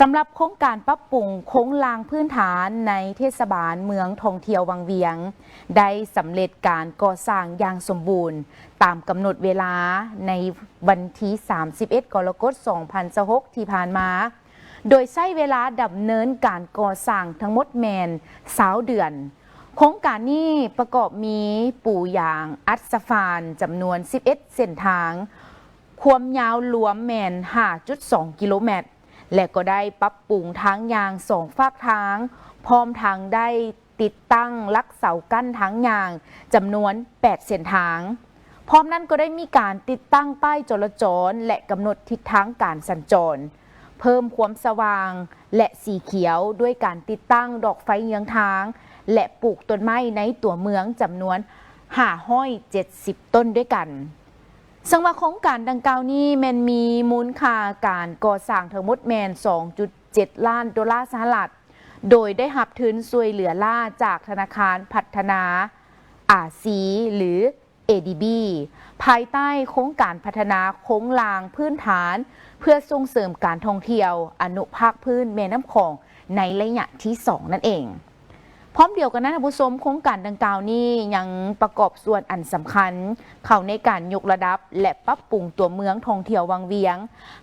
ສຳລັບໂຄງການປັບປຸງໂຄງລ່າງພື້ນຖານໃນເທດສະບານເມືອງທ່ອງທ່ຽວວັງວຽງ ໄດ້ສຳເລັດການກໍ່ສ້າງຢ່າງສົມບູນຕາມກຳນົດເວລາໃນວັນທີສາມສິບເອັດ ກໍລະກົດ ສອງພັນຊາວຫົກ ທີ່ຜ່ານມາ, ໂດຍໃຊ້ເວລາດຳເນີນການກໍ່ສ້າງທັງໝົດແມ່ນຊາວເດືອນ. ໂຄງການນີ້ປະກອບມີປູຢາງອັດສະຟານຈຳນວນສິບເອັດເສັ້ນທາງ, ຄວາມຍາວລວມແມ່ນຫ້າຈຸດສອງກິໂລແມັດ ແລະ ກໍໄດ້ປັບປຸງທາງຍ່າງສອງຟາກທາງ, ພ້ອມທັງໄດ້ຕິດຕັ້ງຫຼັກເສົາກັ້ນທາງຍ່າງຈຳນວນແປດເສັ້ນທາງ. ພ້ອມນັ້ນກໍໄດ້ມີການຕິດຕັ້ງປ້າຍຈໍລະຈອນ ແລະ ກຳນົດທິດທາງການສັນຈອນ, ເພີ່ມຄວາມສະຫວ່າງ ແລະ ສີຂຽວ ດ້ວຍການຕິດຕັ້ງດອກໄຟເຍືອງທາງ ແລະ ປູກຕົ້ນໄມ້ໃນຕົວເມືອງຈຳນວນຫ້າຮ້ອຍເຈັດສິບຕົ້ນດ້ວຍກັນ. ເຊິ່ງວ່າໂຄງການດັ່ງກ່າວນີ້ແມ່ນມີມູນຄ່າການກໍ່ສ້າງທັງໝົດແມ່ນສອງຈຸດເຈັດລ້ານໂດລາສະຫະລັດ, ໂດຍໄດ້ຮັບທຶນຊ່ວຍເຫຼືອລ້າຈາກທະນາຄານພັດທະນາອາຊີ ຫຼື ເອດີບີ ພາຍໃຕ້ໂຄງການພັດທະນາໂຄງລ່າງພື້ນຖານ ເພື່ອສົ່ງເສີມການທ່ອງທ່ຽວອະນຸພາກພື້ນແມ່ນ້ຳຂອງໃນໄລຍະທີສອງນັ້ນເອງ. ພ້ອມດຽວກັນນັ້ນ ທ່ານຜູ້ຊົມ, ໂຄງການດັ່ງກ່າວນີ້ຍັງປະກອບສ່ວນອັນສຳຄັນເຂົ້າໃນການຍົກລະດັບ ແລະ ປັບປຸງຕົວເມືອງທ່ອງທ່ຽວວັງວຽງ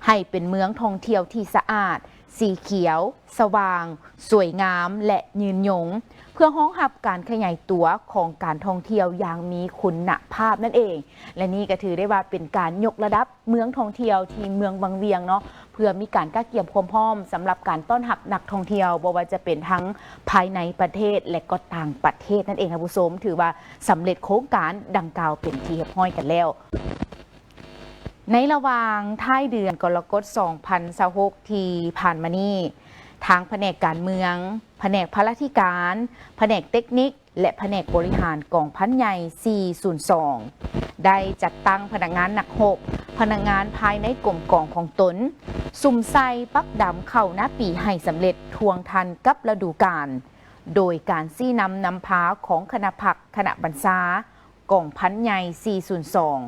ໃຫ້ເປັນເມືອງທ່ອງທ່ຽວທີ່ສະອາດ, ສີຂຽວ, ສະຫວ່າງ, ສວຍງາມ ແລະ ຍືນຍົງ, ເພື່ອຮອງຮັບການຂະຫຍາຍຕົວຂອງການທ່ອງທ່ຽວຢ່າງມີຄຸນນະພາບນັ້ນເອງ. ແລະ ນີ້ກໍຖືໄດ້ວ່າເປັນການຍົກລະດັບເມືອງທ່ອງທ່ຽວທີ່ເມືອງວັງວຽງເນາະ, ເພື່ອມີການກະກຽມຄວາມພ້ອມສຳລັບການຕ້ອນຮັບນັກທ່ອງທ່ຽວ, ບໍ່ວ່າຈະເປັນທັງພາຍໃນປະເທດ ແລະ ກໍຕ່າງປະເທດນັ້ນເອງ, ທ່ານຜູ້ຊົມ. ຖືວ່າສຳເລັດໂຄງການດັ່ງກ່າວເປັນທີ່ຮຽບຮ້ອຍກັນແລ້ວ. ໃນລະຫວ່າງທ້າຍເດືອນກໍລະກົດ ສອງພັນຊາວຫົກ ທີ່ຜ່ານມານີ້, ທາງພະແນກການເມືອງ, ພະແນກພະລາທິການ, ພະແນກເຕັກນິກ ແລະ ພະແນກບໍລິຫານກອງພັນໃຫຍ່ ສີ່ສູນສອງ ໄດ້ຈັດຕັ້ງພະນັກງານນັກຮົບ, ພະນັກງານພາຍໃນກົມກອງຂອງຕົນ ສຸມໃສ່ປັກດຳເຂົ້ານາປີໃຫ້ສຳເລັດທ່ວງທັນກັບລະດູການ, ໂດຍການຊີ້ນຳນຳພາຂອງຄະນະພັກຄະນະບັນຊາ ກອງພັນໃຫຍ່ ສີ່ສູນສອງ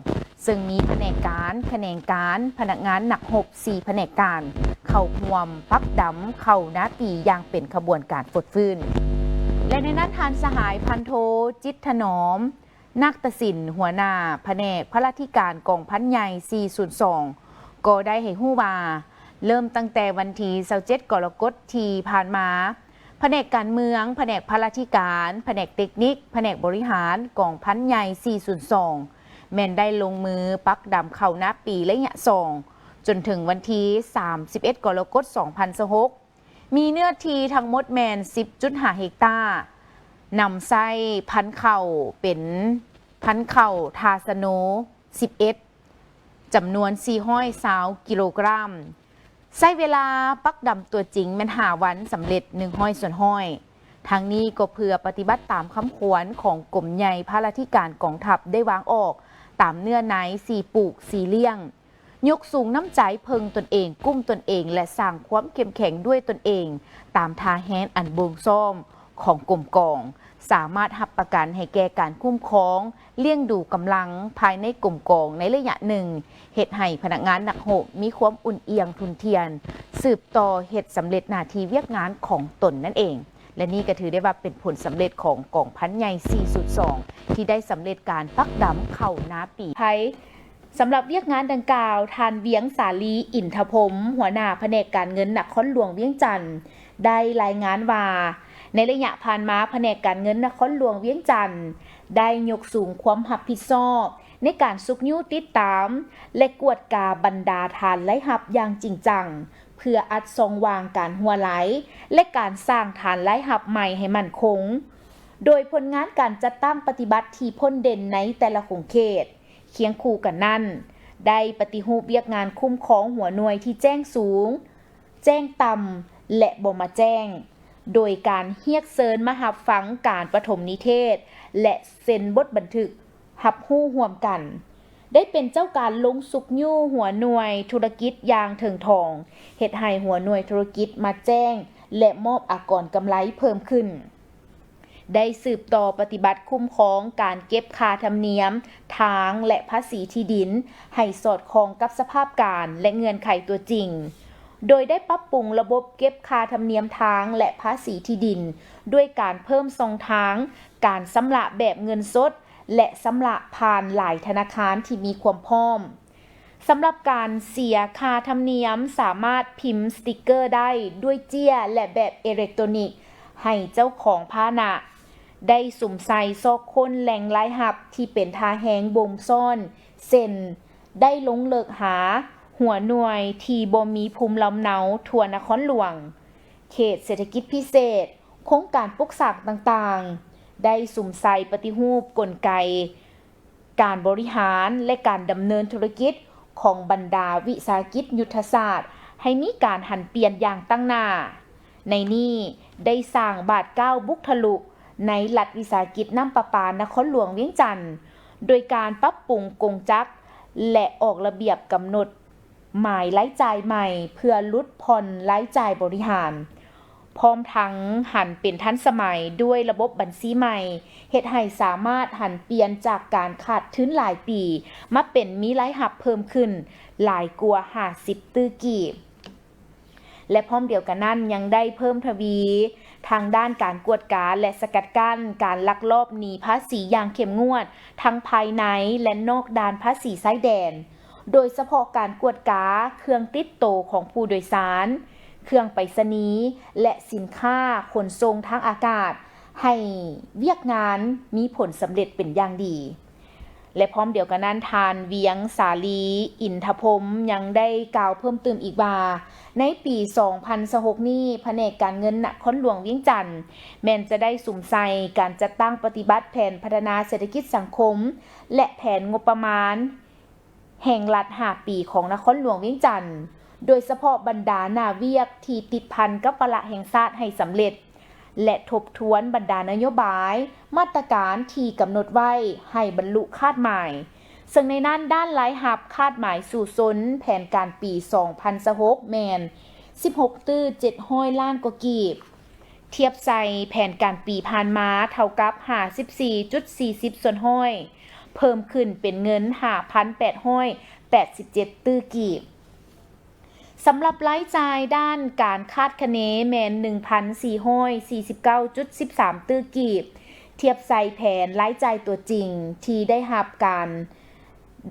ເຊິ່ງມີພະແນກການ, ຂະແໜງການ, ພະນັກງານນັກຮົບ ສີ່ພະແນກການ ເຂົ້າຮ່ວມປັກດຳເຂົ້ານາປີຢ່າງເປັນຂະບວນການຟົດຟື້ນ. ແລະ ໃນນັ້ນ ທ່ານສະຫາຍພັນໂທ ຈິດຖະໜອມ ນາກຕະສິນ ຫົວໜ້າພະແນກພະລາທິການກອງພັນໃຫຍ່ ສີ່ສູນສອງ ກໍໄດ້ໃຫ້ຮູ້ວ່າ ເລີ່ມຕັ້ງແຕ່ວັນທີ ຊາວເຈັດ ກໍລະກົດ ທີ່ຜ່ານມາ, ພະແນກການເມືອງ, ພະແນກພະລາທິການ, ພະແນກເຕັກນິກ, ພະແນກບໍລິຫານກອງພັນໃຫຍ່ ສີ່ສູນສອງ ແມ່ນໄດ້ລົງມືປັກດຳເຂົ້ານາປີໄລຍະສອງ ຈົນເຖິງວັນທີ ສາມສິບເອັດ ກໍລະກົດ ສອງພັນຊາວຫົກ ມີເນື້ອທີ່ທັງໝົດແມ່ນ ສິບຈຸດຫ້າເຮັກຕາ, ນຳໃຊ້ພັນເຂົ້າເປັນພັນເຂົ້າທາສະໂນ ສິບເອັດ ຈຳນວນ ສີ່ຮ້ອຍຊາວກິໂລກຣາມ. ໃຊ້ເວລາປັກດຳຕົວຈິງແມ່ນຫ້າວັນ ສຳເລັດ ໜຶ່ງຮ້ອຍສ່ວນຮ້ອຍ. ທັງນີ້ກໍເພື່ອປະຕິບັດຕາມຄຳຂວັນຂອງກົມໃຫຍ່ພະລາທິການກອງທັບໄດ້ວາງອອກ ຕາມເນື້ອໃນ ສີ່ປູກ ສີ່ລ້ຽງ, ຍົກສູງນ້ຳໃຈເພິ່ງຕົນເອງ, ກຸ້ມຕົນເອງ ແລະ ສ້າງຄວາມເຂັ້ມແຂງດ້ວຍຕົນເອງ ຕາມທ່າແຮງອັນບົ່ງຊ້ອມຂອງກົມກອງ, ສາມາດຮັບປະກັນໃຫ້ແກ່ການຄຸ້ມຄອງ, ລ້ຽງດູກຳລັງພາຍໃນກົມກອງໃນໄລຍະໜຶ່ງ, ເຮັດໃຫ້ພະນັກງານນັກຮົບມີຄວາມອຸ່ນອຽງທຸ່ນທ່ຽນ, ສືບຕໍ່ເຮັດສຳເລັດໜ້າທີ່ວຽກງານຂອງຕົນນັ້ນເອງ. ແລະ ນີ້ກໍຖືໄດ້ວ່າເປັນຜົນສຳເລັດຂອງກອງພັນໃຫຍ່ ສີ່ສູນສອງ ທີ່ໄດ້ສຳເລັດການປັກດຳເຂົ້ານາປີໄພ. ສຳລັບວຽກງານດັ່ງກ່າວ, ທ່ານ ວຽງສາລີ ອິນທະພົມ ຫົວໜ້າພະແນກການເງິນນະຄອນຫຼວງວຽງຈັນ ໄດ້ລາຍງານວ່າ, ໃນໄລຍະຜ່ານມາ, ພະແນກການເງິນນະຄອນຫຼວງວຽງຈັນ ໄດ້ຍົກສູງຄວາມຮັບຜິດຊອບໃນການຊຸກຍູ້ຕິດຕາມ ແລະ ກວດກາບັນດາຖານລາຍຮັບຢ່າງຈິງຈັງ ເພື່ອອັດຊ່ອງວ່າງການຮົ່ວໄຫຼ ແລະ ການສ້າງຖານລາຍຮັບໃໝ່ໃຫ້ໝັ້ນຄົງ, ໂດຍຜົນງານການຈັດຕັ້ງປະຕິບັດທີ່ພົ້ນເດັ່ນໃນແຕ່ລະຂົງເຂດ. ຄຽງຄູ່ກັນນັ້ນ, ໄດ້ປະຕິຮູບວຽກງານຄຸ້ມຄອງຫົວໜ່ວຍທີ່ແຈ້ງສູງ, ແຈ້ງຕ່ຳ ແລະ ບໍ່ມາແຈ້ງ, ໂດຍການຮຽກເຊີນມາຮັບຟັງການປະຖົມນິເທດ ແລະ ເຊັນບົດບັນທຶກຮັບຮູ້ຮ່ວມກັນ, ໄດ້ເປັນເຈົ້າການລົງຊຸກຍູ້ຫົວໜ່ວຍທຸລະກິດຢ່າງເຖິງຖອງ, ເຮັດໃຫ້ຫົວໜ່ວຍທຸລະກິດມາແຈ້ງ ແລະ ມອບອາກອນກຳໄລເພີ່ມຂຶ້ນ. ໄດ້ສືບຕໍ່ປະຕິບັດຄຸ້ມຄອງການເກັບຄ່າທຳນຽມທາງ ແລະ ພາສີທີ່ດິນ ໃຫ້ສອດຄ່ອງກັບສະພາບການ ແລະ ເງື່ອນໄຂຕົວຈິງ, ໂດຍໄດ້ປັບປຸງລະບົບເກັບຄ່າທຳນຽມທາງ ແລະ ພາສີທີ່ດິນ ດ້ວຍການເພີ່ມຊ່ອງທາງການຊຳລະແບບເງິນສົດ ແລະ ຊຳລະຜ່ານຫຼາຍທະນາຄານທີ່ມີຄວາມພ້ອມ. ສຳລັບການເສຍຄ່າທຳນຽມ ສາມາດພິມສະຕິກເກີໄດ້ດ້ວຍເຈ້ຍ ແລະ ແບບເອເລັກໂຕຣນິກ ໃຫ້ເຈົ້າຂອງພາຫະນະ ໄດ້ສຸມໃສ່ຊອກຄົ້ນແຫຼ່ງລາຍຮັບທີ່ເປັນທ່າແຮງບົ່ມຊ້ອນ ເຊັ່ນ ໄດ້ລົງເລິກຫາຫົວໜ່ວຍທີ່ບໍ່ມີພູມລຳເນົາທົ່ວນະຄອນຫຼວງ, ເຂດເສດຖະກິດພິເສດ, ໂຄງການປຸກສ້າງຕ່າງໆ, ໄດ້ສຸມໃສ່ປະຕິຮູບກົນໄກການບໍລິຫານ ແລະ ການດຳເນີນທຸລະກິດຂອງບັນດາວິສາຫະກິດຍຸດທະສາດ ໃຫ້ມີການຫັນປ່ຽນຢ່າງຕັ້ງໜ້າ. ໃນນີ້ໄດ້ສ້າງບາດກ້າວບຸກທະລຸ ໃນລັດວິສາຫະກິດນ້ຳປະປານະຄອນຫຼວງວຽງຈັນ ໂດຍການປັບປຸງກົງຈັກ ແລະ ອອກລະບຽບກຳນົດໝາຍລາຍຈ່າຍໃໝ່ ເພື່ອຫຼຸດຜ່ອນລາຍຈ່າຍບໍລິຫານ, ພ້ອມທັງຫັນເປັນທັນສະໄໝດ້ວຍລະບົບບັນຊີໃໝ່, ເຮັດໃຫ້ສາມາດຫັນປ່ຽນຈາກການຂາດທຶນຫຼາຍປີ ມາເປັນມີລາຍຮັບເພີ່ມຂຶ້ນຫຼາຍກວ່າຫ້າສິບຕື້ກີບ. ແລະ ພ້ອມດຽວກັນນັ້ນ ຍັງໄດ້ເພີ່ມທະວີທາງດ້ານການກວດກາ ແລະ ສະກັດກັ້ນການລັກລອບໜີພາສີຢ່າງເຂັ້ມງວດ ທັງພາຍໃນ ແລະ ນອກດ່ານພາສີຊາຍແດນ, ໂດຍສະເພາະການກວດກາເຄື່ອງຕິດໂຕຂອງຜູ້ໂດຍສານ, ເຄື່ອງໄປສະນີ ແລະ ສິນຄ້າຂົນສົ່ງທາງອາກາດ ໃຫ້ວຽກງານມີຜົນສຳເລັດເປັນຢ່າງດີ. ແລະ ພ້ອມດຽວກັນນັ້ນ, ທ່ານ ວຽງສາລີ ອິນທະພົມ ຍັງໄດ້ກ່າວເພີ່ມຕື່ມອີກວ່າ, ໃນປີສອງພັນຊາວຫົກນີ້, ພະແນກການເງິນນະຄອນຫຼວງວຽງຈັນ ແມ່ນຈະໄດ້ສຸມໃສ່ການຈັດຕັ້ງປະຕິບັດແຜນພັດທະນາເສດຖະກິດສັງຄົມ ແລະ ແຜນງົບປະມານແຫ່ງລັດຫ້າປີຂອງນະຄອນຫຼວງວຽງຈັນ, ໂດຍສະເພາະບັນດາໜ້າວຽກທີ່ຕິດພັນກັບວາລະແຫ່ງຊາດໃຫ້ສຳເລັດ. ແລະ ທົບທວນບັນດານະໂຍບາຍ, ມາດຕະການທີ່ກຳນົດໄວ້ໃຫ້ບັນລຸຄາດໝາຍ, ເຊິ່ງໃນນັ້ນດ້ານລາຍຮັບຄາດໝາຍສູ້ຊົນແຜນການປີສອງພັນຊາວຫົກແມ່ນສິບຫົກຕື້ເຈັດຮ້ອຍລ້ານກວ່າກີບ, ທຽບໃສ່ແຜນການປີຜ່ານມາເທົ່າກັບຫ້າສິບສີ່ຈຸດສີ່ສິບສ່ວນຮ້ອຍ, ເພີ່ມຂຶ້ນເປັນເງິນຫ້າພັນແປດຮ້ອຍແປດສິບເຈັດຕື້ກີບ. ສຳລັບລາຍຈ່າຍດ້ານການຄາດຄະເນແມ່ນໜຶ່ງພັນສີ່ຮ້ອຍສີ່ສິບເກົ້າຈຸດສິບສາມຕື້ກີບ, ທຽບໃສ່ແຜນລາຍຈ່າຍຕົວຈິງທີ່ໄດ້ຮັບການ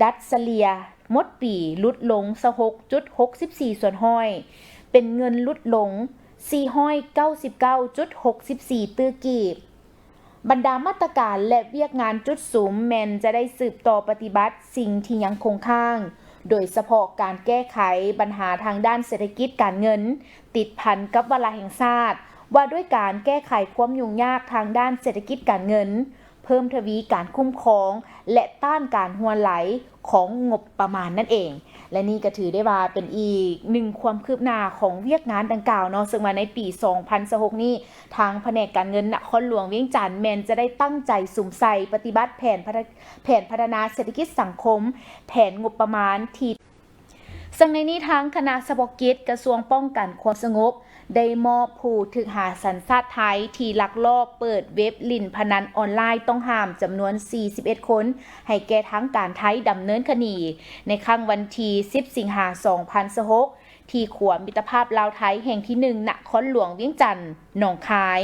ດັດສະເລ່ຍໝົດປີ ຫຼຸດລົງຊາວຫົກຈຸດຫົກສິບສີ່ສ່ວນຮ້ອຍ, ເປັນເງິນຫຼຸດລົງສີ່ຮ້ອຍເກົ້າສິບເກົ້າຈຸດຫົກສິບສີ່ຕື້ກີບ. ບັນດາມາດຕະການ ແລະ ວຽກງານຈຸດສຸມແມ່ນຈະໄດ້ສືບຕໍ່ປະຕິບັດສິ່ງທີ່ຍັງຄົງຄ້າງ, ໂດຍສະເພາະການແກ້ໄຂບັນຫາທາງດ້ານເສດຖະກິດການເງິນ ຕິດພັນກັບວາລະແຫ່ງຊາດ ວ່າດ້ວຍການແກ້ໄຂຄວາມຫຍຸ້ງຍາກທາງດ້ານເສດຖະກິດການເງິນ, ເພີ່ມທະວີການຄຸ້ມຄອງ ແລະ ຕ້ານການຮົ່ວໄຫຼຂອງງົບປະມານນັ້ນເອງ. ແລະ ນີ້ກໍຖືໄດ້ວ່າເປັນອີກໜຶ່ງຄວາມຄືບໜ້າຂອງວຽກງານດັ່ງກ່າວເນາະ, ເຊິ່ງວ່າໃນປີສອງພັນຊາວຫົກນີ້ ທາງພະແນກການເງິນນະຄອນຫຼວງວຽງຈັນ ແມ່ນຈະໄດ້ຕັ້ງໃຈສຸມໃສ່ປະຕິບັດແຜນພັດທະ ແຜນພັດທະນາເສດຖະກິດສັງຄົມ, ແຜນງົບປະມານທີ່ ເຊິ່ງໃນນີ້ທາງຄະນະສະເພາະກິດກະຊວງປ້ອງກັນຄວາມສະຫງົບ ໄດ້ມອບຜູ້ຖືກຫາສັນຊາດໄທທີ່ລັກລອບເປີດເວັບຫຼິ້ນພະນັນອອນລາຍຕ້ອງຫ້າມຈຳນວນສີ່ສິບເອັດຄົນ ໃຫ້ແກ່ທາງການໄທດຳເນີນຄະດີ ໃນຄັ້ງວັນທີສິບ ສິງຫາ ສອງພັນຊາວຫົກ ທີ່ຂົວມິດຕະພາບລາວໄທແຫ່ງທີໜຶ່ງ ນະຄອນຫຼວງວຽງຈັນ, ໜອງຄາຍ.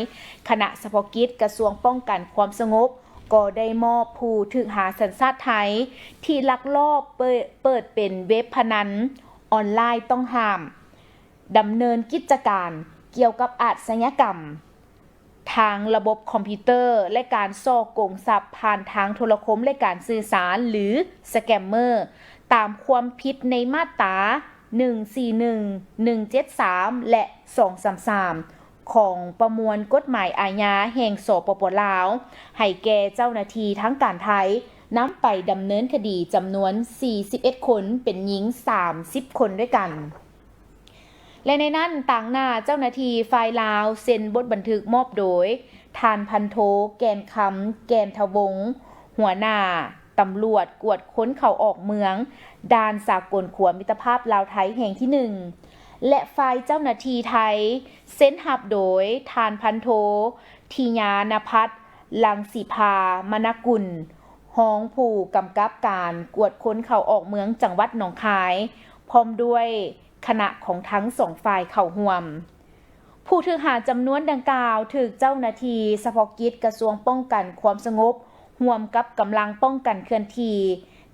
ຄະນະສະເພາະກິດກະຊວງປ້ອງກັນຄວາມສະຫງົບ ກໍໄດ້ມອບຜູ້ຖືກຫາສັນຊາດໄທ ທີ່ລັກລອບເປີດ ເປີດເປັນເວັບພະນັນອອນລາຍຕ້ອງຫ້າມ ດຳເນີນກິດຈະການກ່ຽວກັບອາດຊະຍາກຳ ທາງລະບົບຄອມພິວເຕີ ແລະ ການສໍ້ໂກງຊັບຜ່ານທາງໂທລະຄົມ ແລະ ການສື່ສານ ຫຼື ສະແກມເມີ ຕາມຄວາມຜິດໃນມາດຕາ ໜຶ່ງສີ່ໜຶ່ງ, ໜຶ່ງເຈັດສາມ ແລະ ສອງສາມສາມ ຂອງປະມວນກົດໝາຍອາຍາແຫ່ງ ສປປ ລາວ ໃຫ້ແກ່ເຈົ້າໜ້າທີ່ທາງການໄທ ນຳໄປດຳເນີນຄະດີຈຳນວນສີ່ສິບເອັດຄົນ, ເປັນຍິງສາມສິບຄົນດ້ວຍກັນ. ແລະ ໃນນັ້ນ ຕາງໜ້າເຈົ້າໜ້າທີ່ຝ່າຍລາວເຊັນບົດບັນທຶກມອບໂດຍ ທ່ານພັນໂທ ແກ່ນຄຳ ແກ່ນທະວົງ ຫົວໜ້າຕຳຫຼວດກວດຄົນເຂົ້າອອກເມືອງ ດ່ານສາກົນຂົວມິດຕະພາບລາວໄທແຫ່ງທີໜຶ່ງ ແລະ ຝ່າຍເຈົ້າໜ້າທີ່ໄທເຊັນຮັບໂດຍ ທ່ານພັນໂທ ທິຍານະພັດ ລັງສີພາ ມະນະກຸນ ຮອງຜູ້ກຳກັບການກວດຄົນເຂົ້າອອກເມືອງຈັງຫວັດໜອງຄາຍ ພ້ອມດ້ວຍ ຄະນະຂອງທັງສອງຝ່າຍເຂົ້າຮ່ວມ. ຜູ້ຖືກຫາຈຳນວນດັ່ງກ່າວ ຖືກເຈົ້າໜ້າທີ່ສະເພາະກິດກະຊວງປ້ອງກັນຄວາມສະຫງົບ ຮ່ວມກັບກຳລັງປ້ອງກັນເຄື່ອນທີ່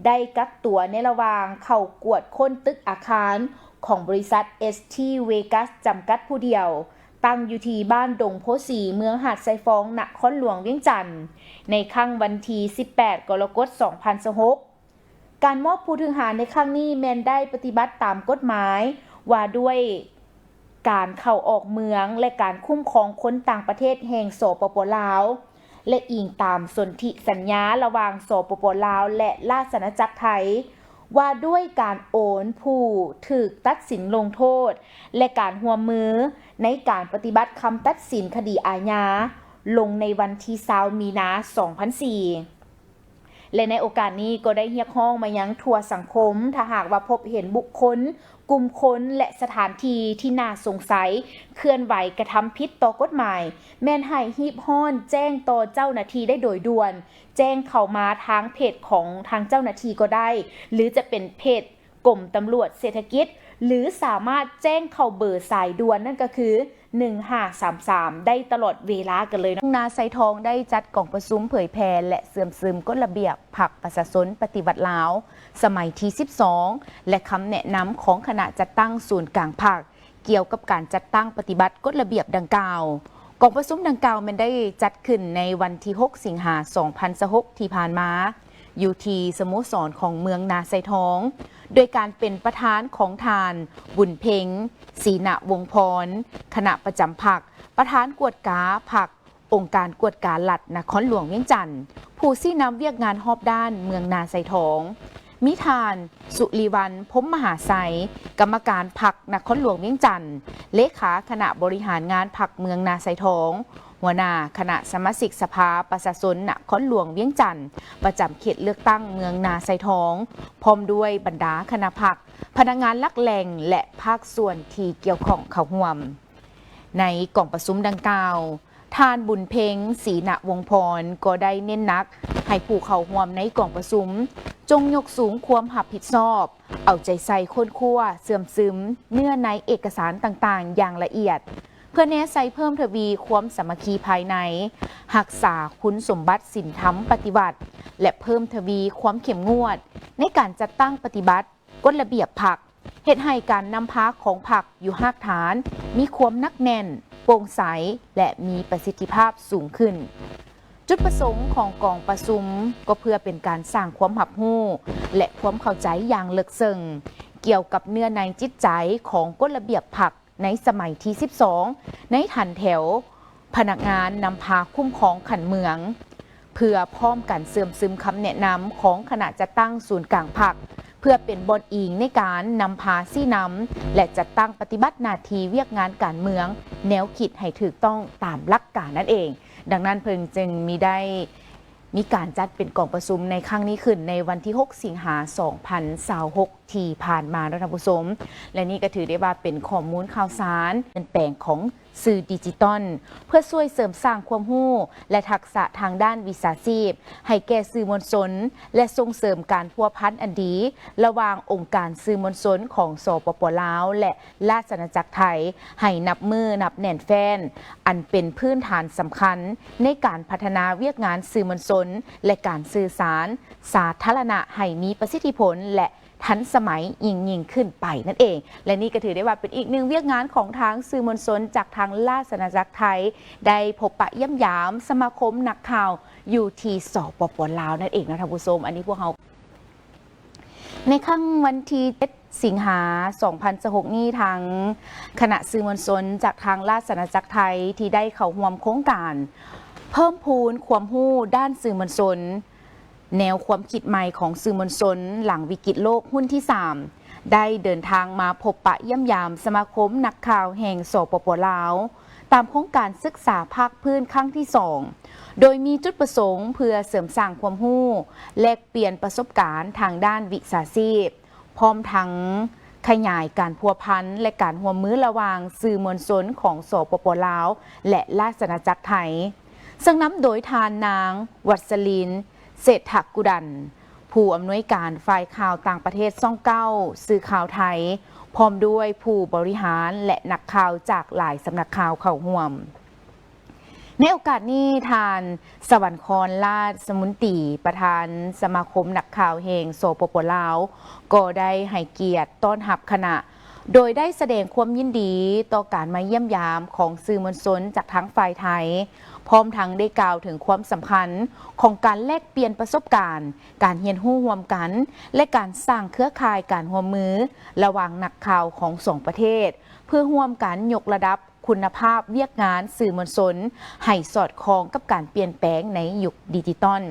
ໄດ້ກັກຕົວໃນລະຫວ່າງເຂົ້າກວດຄົ້ນຕຶກອາຄານຂອງບໍລິສັດ ເອສທີ ເວກັສ ຈຳກັດຜູ້ດຽວ, ຕັ້ງຢູ່ທີ່ບ້ານດົງໂພສີ ເມືອງຫາດຊາຍຟອງ ນະຄອນຫຼວງວຽງຈັນ ໃນຄ່ຳວັນທີສິບແປດ ກໍລະກົດ ສອງພັນຊາວຫົກ. ການມອບຜູ້ຖືກຫາໃນຄັ້ງນີ້ແມ່ນໄດ້ປະຕິບັດຕາມກົດໝາຍວ່າດ້ວຍການເຂົ້າອອກເມືອງ ແລະ ການຄຸ້ມຄອງຄົນຕ່າງປະເທດແຫ່ງ ສປປ ລາວ ແລະ ອີງຕາມສົນທິສັນຍາລະຫວ່າງ ສປປ ລາວ ແລະ ລາຊະອານາຈັກໄທ ວ່າດ້ວຍການໂອນຜູ້ຖືກຕັດສິນລົງໂທດ ແລະ ການຮ່ວມມືໃນການປະຕິບັດຄຳຕັດສິນຄະດີອາຍາ ລົງໃນວັນທີຊາວ ມີນາ ສອງພັນສີ່ ແລະ ໃນໂອກາດນີ້ກໍໄດ້ຮຽກຮ້ອງມາຍັງທົ່ວສັງຄົມ, ຖ້າຫາກວ່າພົບເຫັນບຸກຄົນ, ກຸ່ມຄົນ ແລະ ສະຖານທີ່ທີ່ໜ້າສົງໄສ ເຄື່ອນໄຫວກະທຳຜິດຕໍ່ກົດໝາຍ, ແມ່ນໃຫ້ຮີບຮ້ອນແຈ້ງຕໍ່ເຈົ້າໜ້າທີ່ໄດ້ໂດຍດ່ວນ, ແຈ້ງເຂົ້າມາທາງເພຈຂອງທາງເຈົ້າໜ້າທີ່ກໍໄດ້ ຫຼື ຈະເປັນເພຈ ກົມຕຳຫຼວດເສດຖະກິດ ຫຼື ສາມາດແຈ້ງເຂົ້າເບີສາຍດ່ວນ ນັ້ນກໍຄື ໜຶ່ງຫ້າສາມສາມ ໄດ້ຕະຫຼອດເວລາກັນເລີຍເນາະ. ນາໄຊທອງໄດ້ຈັດກອງປະຊຸມເຜີຍແຜ່ ແລະ ເຊື່ອມຊຶມກົດລະບຽບພັກປະຊາຊົນປະຕິວັດລາວ ສະໄໝທີສິບສອງ ແລະ ຄຳແນະນຳຂອງຄະນະຈັດຕັ້ງສູນກາງພັກ ກ່ຽວກັບການຈັດຕັ້ງປະຕິບັດກົດລະບຽບດັ່ງກ່າວ. ກອງປະຊຸມດັ່ງກ່າວແມ່ນໄດ້ຈັດຂຶ້ນໃນວັນທີຫົກ ສິງຫາ ສອງພັນຊາວຫົກ ທີ່ຜ່ານມາ ຢູ່ທີ່ສະໂມສອນຂອງເມືອງນາໄຊທອງ ໂດຍການເປັນປະທານຂອງທ່ານ ບຸນເພັງ ສີນະວົງພອນ ຄະນະປະຈຳພັກ, ປະທານກວດກາພັກ ອົງການກວດກາລັດນະຄອນຫຼວງວຽງຈັນ, ຜູ້ຊີ້ນຳວຽກງານຮອບດ້ານເມືອງນາໄຊທອງ, ມີທ່ານ ສຸລິວັນ ພົມມະຫາໄຊ ກຳມະການພັກນະຄອນຫຼວງວຽງຈັນ, ເລຂາຄະນະບໍລິຫານງານພັກເມືອງນາໄຊທອງ, ຫົວໜ້າຄະນະສະມາຊິກສະພາປະຊາຊົນນະຄອນຫຼວງວຽງຈັນ ປະຈຳເຂດເລືອກຕັ້ງເມືອງນາໄຊທອງ, ພ້ອມດ້ວຍບັນດາຄະນະພັກ, ພະນັກງານຫຼັກແຫຼ່ງ ແລະ ພາກສ່ວນທີ່ກ່ຽວຂ້ອງເຂົ້າຮ່ວມ. ໃນກອງປະຊຸມດັ່ງກ່າວ, ທ່ານ ບຸນເພັງ ສີນະວົງພອນ ກໍໄດ້ເນັ້ນໜັກໃຫ້ຜູ້ເຂົ້າຮ່ວມໃນກອງປະຊຸມ ຈົ່ງຍົກສູງຄວາມຮັບຜິດຊອບ, ເອົາໃຈໃສ່ຄົ້ນຄວ້າ, ເຊື່ອມຊຶມເນື້ອໃນເອກະສານຕ່າງໆຢ່າງລະອຽດ, ເພື່ອແນໃສ່ເພີ່ມທະວີຄວາມສາມັກຄີພາຍໃນ, ຮັກສາຄຸນສົມບັດສິນທຳປະຕິວັດ ແລະ ເພີ່ມທະວີຄວາມເຂັ້ມງວດໃນການຈັດຕັ້ງປະຕິບັດ ກົດລະບຽບພັກ, ເຮັດໃຫ້ການນຳພາຂອງພັກຢູ່ຮາກຖານມີຄວາມໜັກແໜ້ນ, ໂປ່ງໃສ ແລະ ມີປະສິດທິພາບສູງຂຶ້ນ. ຈຸດປະສົງຂອງກອງປະຊຸມກໍເພື່ອເປັນການສ້າງຄວາມຮັບຮູ້ ແລະ ຄວາມເຂົ້າໃຈຢ່າງເລິກເຊິ່ງ ກ່ຽວກັບເນື້ອໃນຈິດໃຈຂອງກົດລະບຽບພັກ ໃນສະໄໝທີສິບສອງ ໃນຖັນແຖວພະນັກງານນຳພາຄຸ້ມຄອງຂັ້ນເມືອງ, ເພື່ອພ້ອມກັນເຊື່ອມຊຶມຄຳແນະນຳຂອງຄະນະຈັດຕັ້ງສູນກາງພັກ ເພື່ອເປັນບ່ອນອີງໃນການນຳພາຊີ້ນຳ ແລະ ຈັດຕັ້ງປະຕິບັດໜ້າທີ່ວຽກງານການເມືອງ ແນວຄິດໃຫ້ຖືກຕ້ອງຕາມຫຼັກການນັ້ນເອງ. ດັ່ງນັ້ນເພິ່ນຈຶ່ງມີໄດ້ ມີການຈັດເປັນກອງປະຊຸມໃນຄັ້ງນີ້ຂຶ້ນໃນວັນທີຫົກ ສິງຫາ ສອງພັນຊາວຫົກ ທີ່ຜ່ານມາເນາະທ່ານຜູ້ຊົມ ແລະ ນີ້ກໍຖືໄດ້ວ່າເປັນຂໍ້ມູນຂ່າວສານ ເປັນແປງຂອງສື່ດິຈິຕອນ ເພື່ອຊ່ວຍເສີມສ້າງຄວາມຮູ້ ແລະ ທັກສະທາງດ້ານວິຊາຊີບໃຫ້ແກ່ສື່ມວນຊົນ ແລະ ສົ່ງເສີມການພົວພັນອັນດີລະຫວ່າງອົງການສື່ມວນຊົນຂອງ ສປປ ລາວ ແລະ ລາຊະອານາຈັກໄທ ໃຫ້ນັບມື້ນັບແໜ້ນແຟ້ນ, ອັນເປັນພື້ນຖານສຳຄັນໃນການພັດທະນາວຽກງານສື່ມວນຊົນ ແລະ ການສື່ສານສາທາລະນະໃຫ້ມີປະສິດທິຜົນ ແລະ ທັນສະໄໝຍິ່ງໆຂຶ້ນໄປນັ້ນເອງ. ແລະ ນີ້ກໍຖືໄດ້ວ່າເປັນອີກໜຶ່ງວຽກງານຂອງທາງສື່ມວນຊົນຈາກທາງລາຊະອານາຈັກໄທ ໄດ້ພົບປະຢ້ຽມຢາມສະມາຄົມນັກຂ່າວຢູ່ທີ່ ສປປ ລາວ ນັ້ນເອງເນາະທ່ານຜູ້ຊົມ. ອັນນີ້ພວກເຮົາ ໃນຄ່ຳວັນທີເຈັດ ສິງຫາ ສອງພັນຊາວຫົກນີ້ ທາງຄະນະສື່ມວນຊົນຈາກທາງລາຊະອານາຈັກໄທທີ່ໄດ້ເຂົ້າຮ່ວມໂຄງການເພີ່ມພູນຄວາມຮູ້ດ້ານສື່ມວນຊົນ, ແນວຄວາມຄິດໃໝ່ຂອງສື່ມວນຊົນຫຼັງວິກິດໂລກຮຸ່ນທີສາມ ໄດ້ເດີນທາງມາພົບປະຢ້ຽມຢາມສະມາຄົມນັກຂ່າວແຫ່ງ ສປປ ລາວ ຕາມໂຄງການສຶກສາພາກພື້ນຄັ້ງທີສອງ ໂດຍມີຈຸດປະສົງເພື່ອເສີມສ້າງຄວາມຮູ້, ແລກປ່ຽນປະສົບການທາງດ້ານວິຊາຊີບ, ພ້ອມທັງຂະຫຍາຍການພົວພັນ ແລະ ການຮ່ວມມືລະຫວ່າງສື່ມວນຊົນຂອງ ສປປ ລາວ ແລະ ລາຊະອານາຈັກໄທ, ເຊິ່ງນຳໂດຍທ່ານນາງ ວັດສະລິນ ເສດຖະກຸດັນ ຜູ້ອຳນວຍການຝ່າຍຂ່າວຕ່າງປະເທດຊ່ອງເກົ້າ ສື່ຂ່າວໄທ, ພ້ອມດ້ວຍຜູ້ບໍລິຫານ ແລະ ນັກຂ່າວຈາກຫຼາຍສຳນັກຂ່າວເຂົ້າຮ່ວມ. ໃນໂອກາດນີ້, ທ່ານ ສະຫວັນຄອນ ລາດສະມຸນຕີ ປະທານສະມາຄົມນັກຂ່າວແຫ່ງ ສປປ ລາວ ກໍໄດ້ໃຫ້ກຽດຕ້ອນຮັບຄະນະ ໂດຍໄດ້ສະແດງຄວາມຍິນດີຕໍ່ການມາຢ້ຽມຢາມຂອງສື່ມວນຊົນຈາກທາງຝ່າຍໄທ, ພ້ອມທັງໄດ້ກ່າວເຖິງຄວາມສຳຄັນຂອງການແລກປ່ຽນປະສົບການ, ການຮຽນຮູ້ຮ່ວມກັນ ແລະ ການສ້າງເຄືອຂ່າຍການຮ່ວມມືລະຫວ່າງນັກຂ່າວຂອງສອງປະເທດ ເພື່ອຮ່ວມກັນຍົກລະດັບຄຸນນະພາບວຽກງານສື່ມວນຊົນໃຫ້ສອດຄ່ອງກັບການປ່ຽນແປງໃນຍຸກດິຈິຕອນ.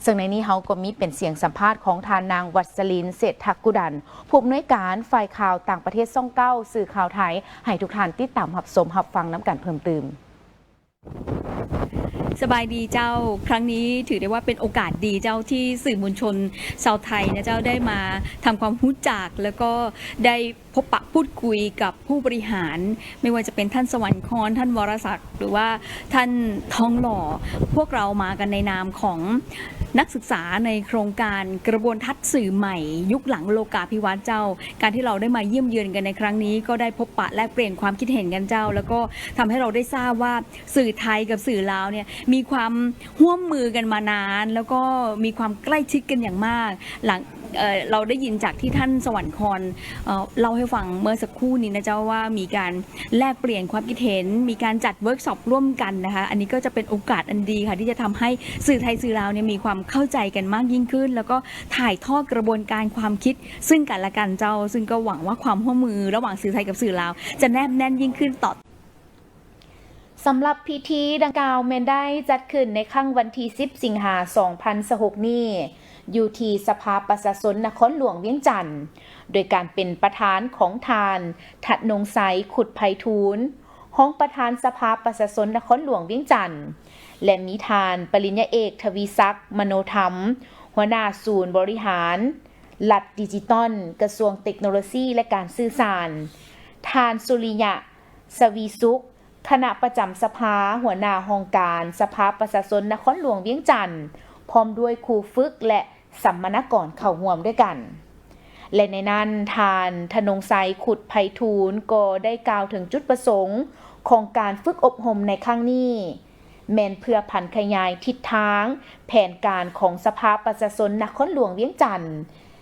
ເຊິ່ງໃນນີ້ເຮົາກໍມີເປັນສຽງສຳພາດຂອງທ່ານນາງ ວັດສະລິນ ເສດຖະກຸດັນ ຜູ້ອຳນວຍການຝ່າຍຂ່າວຕ່າງປະເທດຊ່ອງເກົ້າ ສື່ຂ່າວໄທ ໃຫ້ທຸກທ່ານຕິດຕາມຮັບຊົມຮັບຟັງນຳກັນເພີ່ມຕື່ມ. ສະບາຍດີເຈົ້າ, ຄັ້ງນີ້ຖືໄດ້ວ່າເປັນໂອກາດດີເຈົ້າ ທີ່ສື່ມວນຊົນຊາວໄທນະເຈົ້າ ໄດ້ມາທຳຄວາມຮູ້ຈັກ ແລ້ວກໍໄດ້ພົບປະພູດຄຸຍກັບຜູ້ບໍລິຫານ ໄມ່ວ່າຈະເປັນທ່ານ ສະຫວັນຄອນ, ທ່ານ ວໍລະສັກ ຫຼືວ່າທ່ານ ທອງຫຼໍ່. ພວກເຮົາມາກັນໃນນາມຂອງນັກສຶກສາໃນໂຄງການກະບວນທັດສື່ໃໝ່ຍຸກຫຼັງໂລກາພິວັດເຈົ້າ. ການທີ່ເຮົາໄດ້ມາຢ້ຽມເຢືອນກັນໃນຄັ້ງນີ້ ກໍໄດ້ພົບປະແລກປ່ຽນຄວາມຄິດເຫັນກັນເຈົ້າ, ແລ້ວກໍທຳໃຫ້ເຮົາໄດ້ຊາບວ່າ ສື່ໄທກັບສື່ລາວເນ່ຍ ມີຄວາມຮ່ວມມືກັນມານານ ແລ້ວກໍມີຄວາມໃກ້ຊິດກັນຢ່າງມາກ. ຫຼັງ ເອີ ເຮົາໄດ້ຍິນຈາກທີ່ທ່ານ ສະຫວັນຄອນ ເອີ ເລົ່າໃຫ້ຟັງເມື່ອສັກຄູ່ນີ້ນະເຈົ້າ ວ່າມີການແລກປ່ຽນຄວາມຄິດເຫັນ, ມີການຈັດເວີກຊັອບຮ່ວມກັນນະຄະ. ອັນນີ້ກໍຈະເປັນໂອກາດອັນດີຄ່ະ ທີ່ຈະທຳໃຫ້ສື່ໄທສື່ລາວເນ່ຍ ມີຄວາມເຂົ້າໃຈກັນມາກຍິ່ງຂຶ້ນ ແລ້ວກໍຖ່າຍທອດກະບວນການຄວາມຄິດຊຶ່ງກັນແລະກັນເຈົ້າ. ຊຶ່ງກໍຫວັງວ່າຄວາມຮ່ວມມືລະຫວ່າງສື່ໄທກັບສື່ລາວ ຈະແນບແໜ້ນຍິ່ງຂຶ້ນຕໍ່ ສຳລັບພິທີດັ່ງກ່າວແມ່ນໄດ້ຈັດຂຶ້ນໃນຄັ້ງວັນທີສິບ ສິງຫາ ສອງພັນຊາວຫົກນີ້ ຢູ່ທີ່ສະພາປະຊາຊົນນະຄອນຫຼວງວຽງຈັນ ໂດຍການເປັນປະທານຂອງທ່ານ ທະນົງໄຊ ຄຸດໄພທູນ ຮອງປະທານສະພາປະຊາຊົນນະຄອນຫຼວງວຽງຈັນ ແລະ ມີທ່ານປະລິນຍາເອກ ທະວີສັກ ມະໂນທຳ ຫົວໜ້າສູນບໍລິຫານລັດດິຈິຕອນ ກະຊວງເຕັກໂນໂລຊີ ແລະ ການສື່ສານ, ທ່ານ ສຸລິຍະ ສະວີສຸກ ຄະນະປະຈຳສະພາ, ຫົວໜ້າຫ້ອງການສະພາປະຊາຊົນນະຄອນຫຼວງວຽງຈັນ, ພ້ອມດ້ວຍຄູຝຶກ ແລະ ສຳມະນາກອນເຂົ້າຮ່ວມດ້ວຍກັນ. ແລະ ໃນນັ້ນ, ທ່ານ ທະນົງໄຊ ຄຸດໄພທູນ ກໍໄດ້ກ່າວເຖິງຈຸດປະສົງຂອງການຝຶກອົບຮົມໃນຄັ້ງນີ້ ແມ່ນເພື່ອຜັນຂະຫຍາຍທິດທາງແຜນການຂອງສະພາປະຊາຊົນນະຄອນຫຼວງວຽງຈັນ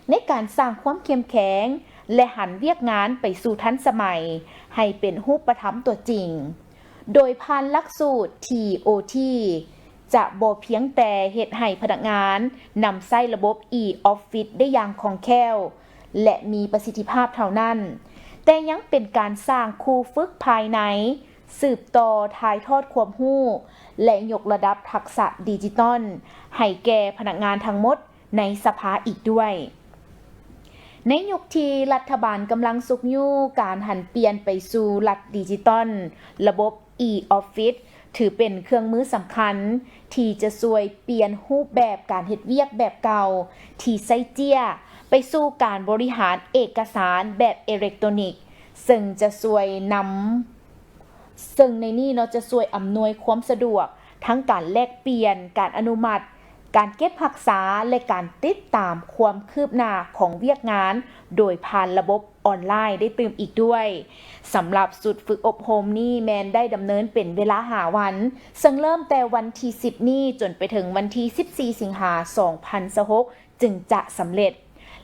ໃນການສ້າງຄວາມເຂັ້ມແຂງ ແລະ ຫັນວຽກງານໄປສູ່ທັນສະໄໝໃຫ້ເປັນຮູບປະທຳຕົວຈິງ, ໂດຍຜ່ານຫຼັກສູດ ທີ ໂອ ທີ ຈະບໍ່ພຽງແຕ່ເຮັດໃຫ້ພະນັກງານນຳໃຊ້ລະບົບ e-office ໄດ້ຢ່າງຄ່ອງແຄ້ວ ແລະ ມີປະສິດທິພາບເທົ່ານັ້ນ, ແຕ່ຍັງເປັນການສ້າງຄູຝຶກພາຍໃນ ສືບຕໍ່ຖ່າຍທອດຄວາມຮູ້ ແລະ ຍົກລະດັບທັກສະດິຈິຕອນໃຫ້ແກ່ພະນັກງານທັງໝົດໃນສະພາອີກດ້ວຍ. ໃນຍຸກທີ່ລັດຖະບານກຳລັງຊຸກຍູ້ການຫັນປ່ຽນໄປສູ່ລັດດິຈິຕອນ, ລະບົບ e-office ຖືເປັນເຄື່ອງມືສຳຄັນທີ່ຈະຊ່ວຍປ່ຽນຮູບແບບການເຮັດວຽກແບບເກົ່າທີ່ໃຊ້ເຈ້ຍ ໄປສູ່ການບໍລິຫານເອກະສານແບບເອເລັກໂຕຣນິກ, ເຊິ່ງຈະຊ່ວຍນຳ ເຊິ່ງໃນນີ້ເນາະ ຈະຊ່ວຍອຳນວຍຄວາມສະດວກ ທັງການແລກປ່ຽນ, ການອະນຸມັດ, ການເກັບຮັກສາ ແລະ ການຕິດຕາມຄວາມຄືບໜ້າຂອງວຽກງານໂດຍຜ່ານລະບົບອອນລາຍໄດ້ຕື່ມອີກດ້ວຍ. ສຳລັບຊຸດຝຶກອົບຮົມນີ້ແມ່ນໄດ້ດຳເນີນເປັນເວລາຫ້າວັນ, ເຊິ່ງເລີ່ມແຕ່ວັນທີສິບນີ້ຈົນໄປເຖິງວັນທີສິບສີ່ ສິງຫາ ສອງພັນຊາວຫົກ ຈຶ່ງຈະສຳເລັດ.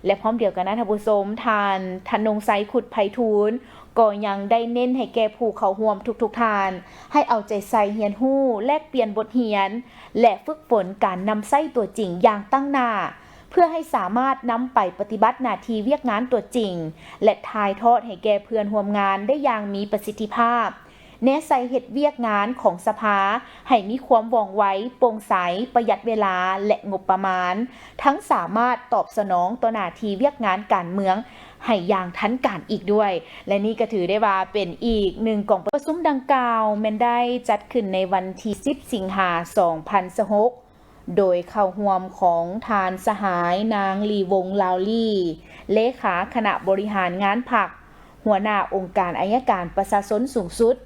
ແລະ ພ້ອມດຽວກັນນັ້ນ ທ່ານຜູ້ຊົມ, ທ່ານ ທະນົງໄຊ ຄຸດໄພທູນ ກໍຍັງໄດ້ເນັ້ນໃຫ້ແກ່ຜູ້ເຂົ້າຮ່ວມທຸກໆທ່ານ ໃຫ້ເອົາໃຈໃສ່ຮຽນຮູ້, ແລກປ່ຽນບົດຮຽນ ແລະ ຝຶກຝົນການນຳໃຊ້ຕົວຈິງຢ່າງຕັ້ງໜ້າ ເພື່ອໃຫ້ສາມາດນຳໄປປະຕິບັດໜ້າທີ່ວຽກງານຕົວຈິງ ແລະ ຖ່າຍທອດໃຫ້ແກ່ເພື່ອນຮ່ວມງານໄດ້ຢ່າງມີປະສິດທິພາບ. ແນໃສ່ເຮັດວຽກງານຂອງສະພາໃຫ້ມີຄວາມວ່ອງໄວ, ໂປ່ງໃສ, ປະຢັດເວລາ ແລະ ງົບປະມານ, ທັງສາມາດຕອບສະໜອງຕໍ່ໜ້າທີ່ວຽກງານການເມືອງໃຫ້ຢ່າງທັນການອີກດ້ວຍ. ແລະ ນີ້ກໍຖືໄດ້ວ່າເປັນອີກໜຶ່ງກອງປະຊຸມດັ່ງກ່າວ ແມ່ນໄດ້ຈັດຂຶ້ນໃນວັນທີສິບ ສິງຫາ ສອງພັນຊາວຫົກ ໂດຍເຂົ້າຮ່ວມຂອງທ່ານສະຫາຍ ນາງ ລີວົງ ລາວລີ ເລຂາຄະນະບໍລິຫານງານພັກ, ຫົວໜ້າອົງການໄອຍະການປະຊາຊົນສູງສຸດ,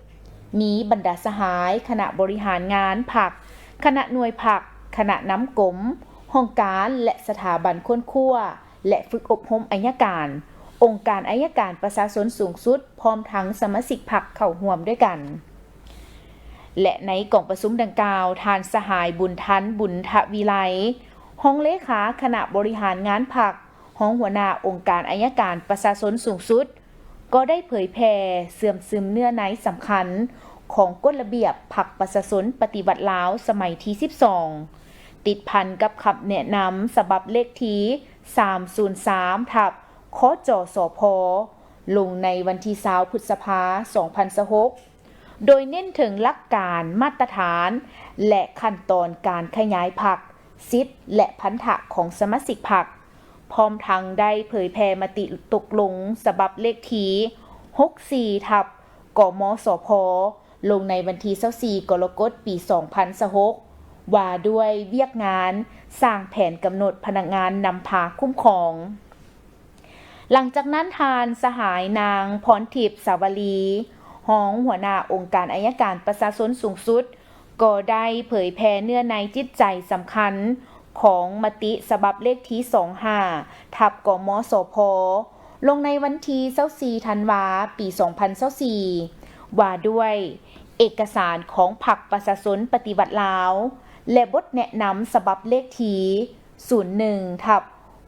ມີບັນດາສະຫາຍຄະນະບໍລິຫານງານພັກ, ຄະນະໜ່ວຍພັກ, ຄະນະນຳກົມ, ຫ້ອງການ ແລະ ສະຖາບັນຄົ້ນຄວ້າ ແລະ ຝຶກອົບຮົມໄອຍະການ, ອົງການໄອຍະການປະຊາຊົນສູງສຸດ ພ້ອມທັງສະມາຊິກພັກເຂົ້າຮ່ວມດ້ວຍກັນ. ແລະ ໃນກອງປະຊຸມດັ່ງກ່າວ, ທ່ານສະຫາຍ ບຸນທັນ ບຸນທະວິໄລ, ຮອງເລຂາຄະນະບໍລິຫານງານພັກ, ຮອງຫົວໜ້າອົງການໄອຍະການປະຊາຊົນສູງສຸດ, ກໍໄດ້ເຜີຍແຜ່ເຊື່ອມຊຶມເນື້ອໃນສຳຄັນຂອງກົດລະບຽບພັກປະຊາຊົນປະຕິວັດລາວສະໄໝທີສິບສອງ ຕິດພັນກັບຄຳແນະນຳສະບັບເລກທີສາມສູນສາມ ທັບ ຄຈສພ ລົງໃນວັນທີຊາວ ພຶດສະພາ ສອງພັນຊາວຫົກ ໂດຍເນັ້ນເຖິງຫຼັກການ, ມາດຕະຖານ ແລະ ຂັ້ນຕອນການຂະຫຍາຍພັກ, ສິດ ແລະ ພັນທະຂອງສະມາຊິກພັກ, ພ້ອມທັງໄດ້ເຜີຍແຜ່ມະຕິຕົກລົງສະບັບເລກທີຫົກສີ່ ທັບ ກມສພ ລົງໃນວັນທີຊາວສີ່ ກໍລະກົດ ປີສອງພັນຊາວຫົກ ວ່າດ້ວຍວຽກງານສ້າງແຜນກຳນົດພະນັກງານນຳພາຄຸ້ມຄອງ. ຫຼັງຈາກນັ້ນ, ທ່ານສະຫາຍ ນາງ ພອນທິບ ສາວະລີ, ຮອງຫົວໜ້າອົງການໄອຍະການປະຊາຊົນສູງສຸດ, ກໍໄດ້ເຜີຍແຜ່ເນື້ອໃນຈິດໃຈສຳຄັນຂອງມະຕິສະບັບເລກທີສອງຫ້າ ທັບ ກມສພ ລົງໃນວັນທີຊາວສີ່ ທັນວາ ປີສອງພັນຊາວສີ່ ວ່າດ້ວຍເອກະສານຂອງພັກປະຊາຊົນປະຕິວັດລາວ ແລະ ບົດແນະນຳສະບັບເລກທີສູນໜຶ່ງ ທັບ